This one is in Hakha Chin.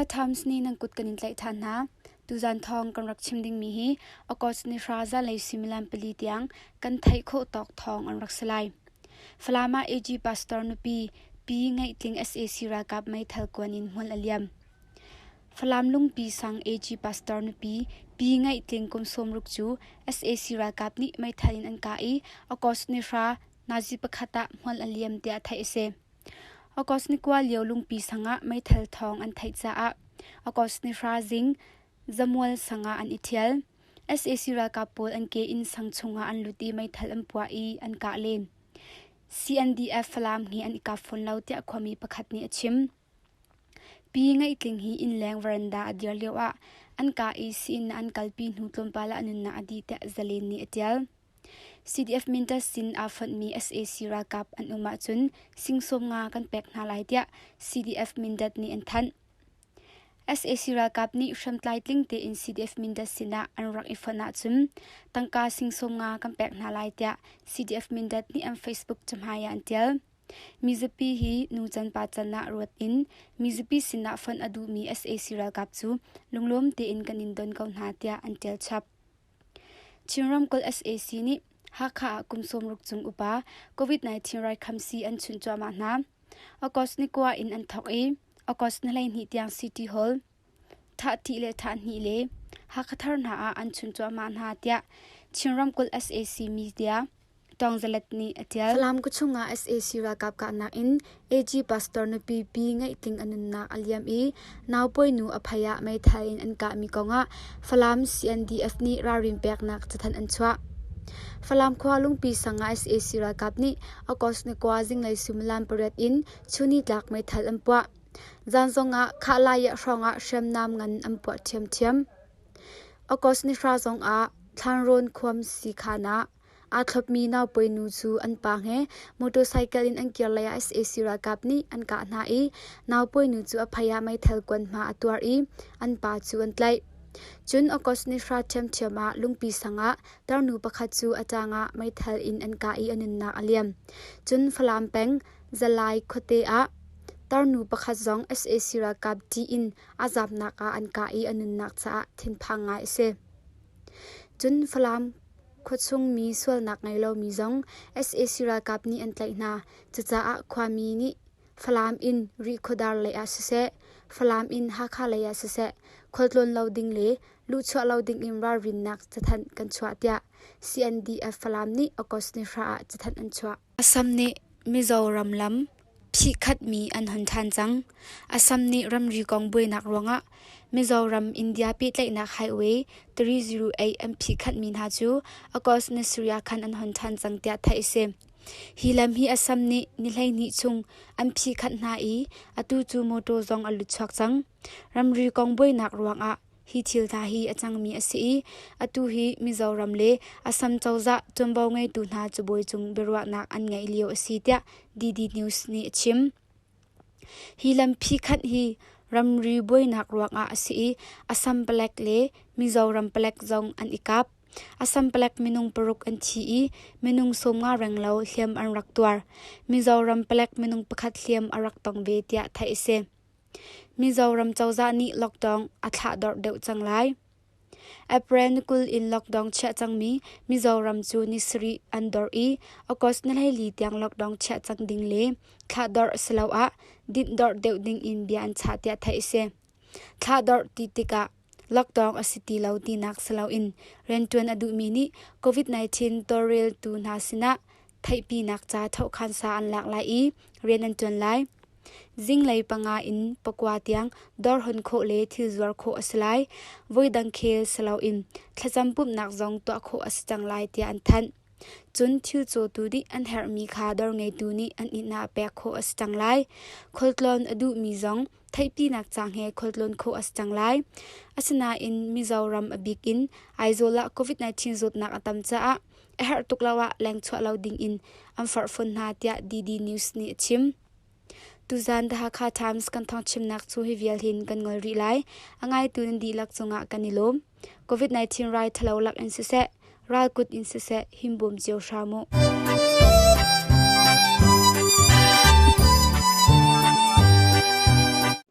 Times nih nan kut kan in tlaih ṭhan hna. Tuzan thawng kan rak chim dingmi hi August ni hra zanlei suimilam pali tiang kan theih khawh tawk thawng an rak si lai. Falam ah AG Pastor nupi Pi Ngaih Tling sac ralkap meithal kuan in hmual a liam. Falam Lungpi sang AG Pastor nupi Pi Ngaih Tling kum 60 cu sac ralkap nih meithal in an kah i August ni hra nazi pakhat ah hmual a liam tiah theih a si. August ni kua lio Lungpi sang ah meithal thawng an theih caah August ni hra zing Zamual sang ah an i ṭhial. Sac ralkap pawl an ke in sang chungah an lut i meithal an puah i an kah len. CNDF Falam he an i kap fawn lo tiah khuami pakhat nih a chim. Pi Ngaih Tling hi innleng veranda a dir lioah an kah i sii-inn ah an kalpi hnu tlawmpal ah a nunnak a dih tiah Zalen nih a ṭial. CDF Mindat sin aa fonhmi sac ralkap an um ahcun sing 50 kan pek hna lai tiah CDF Mindat nih an thanh. Sac ralkap nih hriamtlai tling tein CDF Mindat sinah an rak i fonh ahcun tangka sing 50 kan pek hna lai tiah CDF Mindat nih an Facebook cahmai ah an ṭial. Mizapi hi nucan pacan ah ruat in mizapi sinah fonh a duhmi sac ralkap cu lunglawm tein kan in don ko hna tiah an ṭial chap. Chin ramkulh sac nih Hakha ah kum 60 cung upa COVID-19 raikhamsii an chunh cuahmah hna. August ni kua in an thawk i August ni 12 tiang City Hall, Thahṭih le Thahhnih le Hakha Thar hna ah an chunh cuahmah hna tiah Chin ramkulh sac media Tawngzalet nih a ṭial. Falam khuachung ah sac ralkap kahnak in AG pastor nupi Pi Ngaih Tling a nunnak a liam i naupawi nu a phei ah meithal in an kahmi kong ah Falam CNDF nih ralrin peknak cathanh an chuah. Falam khua Lungpi sang ah sac ralkap nih August ni kua zinglei suimilam pariat in chunitlak meithal an puah. Zan zong ah Khahlayah hrawng ah hriamnam ngan an puah ṭhiamṭhiam. August ni hra zong ah Thlanrawn khuam siikhan ah Aa thlopmi naupawi nu cu an pa he motorcycle in an kir lei ah sac ralkap nih an kah hna i naupawi nu cu a phei ah meithal kuan hma a tuar i an pa cu an tlaih. Cun August ni hra ṭhiamṭhiam ah Lungpi sang ah tarnu pakhat cu a ṭang ah meithal in an kah i a nunnak a liam. Cun Falam peng Zalai khuate ah tarnu pakhat zong sac ralkap ṭih in a zamnak ah an kah i a nunnak caah thinphang ngai a si. Cun Falam Khuachung mi sualnak ngei lomi zong sac ralkap nih an tlaih hna. Cucaah khuami nih Falam in Rihkhawdar lei ah siseh, Falam in Hakha lei ah siseh, khualtlawn lo ding le luhchuah lo ding in ralrinnak cathanh kan chuah tiah CNDF Falam nih August ni hra ah cathanh an chuah. Assam nih Mizoram lam phihkhatmi an hon ṭhan cang. Assam nih ramri kong buainak ruangah Mizoram-India pehtlaihnak highway 308 an phihkhatmi hna cu August ni sarih ah khan an hon ṭhan cang tiah theih a si. Hi lam hi Assam nih ni 12 chung an phihkhanh hna i atu cu motor zong a lut chuak cang. Ramri kong buainak ruangah Hi thil hna hi a cangmi a si i atu hi Mizoram le Assam cozah ṭuanvo ngeitu hna cabuai cung biaruahnak an ngeih lio a si tiah DD News nih a chim. Hi lampi khanh hi ramri buainak ruangah a si i Assam palek le Mizoram palek zong an i kap. Assam palek minung paruk an thi i minung 50 renglo hliam an rak tuar. Mizoram palek minung pakhat hliam a rak tong ve tiah theih a si. Mizoram cozah nih lockdown a thlahdorh deuh cang lai. April ni 20 in lockdown chiah cangmi Mizoram cu ni sarih an dorh i August ni 14 tiang lockdown chiah cang ding le thlahdorh asiloah dinhdorh deuh ding in bia an chah tiah theih a si. Thlahdorh ti tikah lockdown a si ti lo tinak si loin rianṭuan a duhmi nih COVID-19 tawlreltu hna sinah theihpinak ca thohkhansa an lak lai i rian an ṭuan lai. Zinglei panga in pakua tiang dawr hon khawh le thil zuar khawh a si lai. Voidang khel si loin thlacam pumhnak zong tuah khawh a si cang lai tiah an thanh. Cun thil cawtu nih an herhmi kha dawr ngeitu nih an inn ah pek khawh a si cang lai. Khualtlawn a duhmi zong theihpinak ca he khualtlawn khawh a si cang lai. Asinain Mizoram a bik in Aizawl ah COVID-19 zawtnak a tam caah a herh tuk lo ah lengchuah lo ding in an forh fawn hna tiah DD News nih a chim. Tuzan The Hakha Times kan thawngchimnak cu hi vial hin kan ngol rih lai. A ngaitu nan dihlak cungah kan i lawm. COVID-19 rai thalo lak in siseh, ralkut in siseh, himbawm cio hram u.